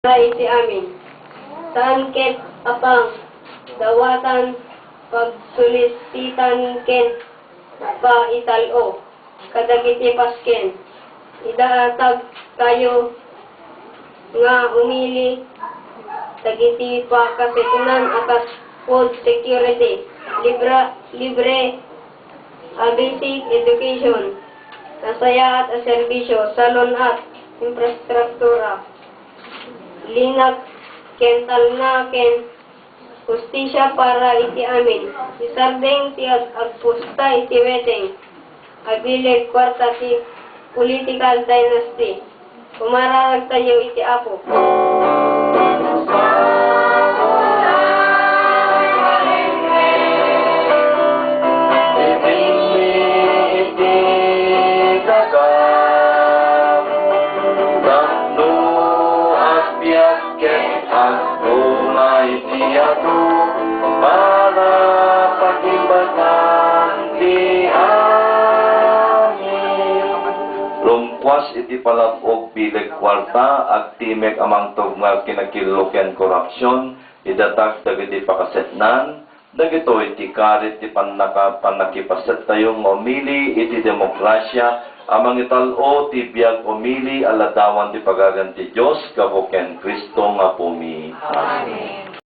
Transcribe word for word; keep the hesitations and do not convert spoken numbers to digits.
para iti amin. Saan ket a pangdawatan, pagsulisitan ken paital-o kadagiti pasken. Idaatagtayo nga umili dagiti pakasetnan a kas food security, libra-, libre a basic education, nasayaat a serbisyo, salun-at, infrastruktura, linak, ken talna, ken hustisia para iti amin. Isardeng ti ag-, agpusta iti weteng a bileg kuarta ti political dynasty. Umararagtayo iti Apo. Ket agtulay ti adu para pakibatan ti amin. Lumpuas iti palab-og bileg kuarta, agtimek a mangtubngar ken akillo ken korupsion, idatag dagiti pakasetnan, dagitoy ti karit ti pannaka-, pannakipasettayo nga umili iti demokrasia a mangital-o ti biag umili a ladawan ti pagarian ti Dios gapu ken Cristo nga Apomi. Amen.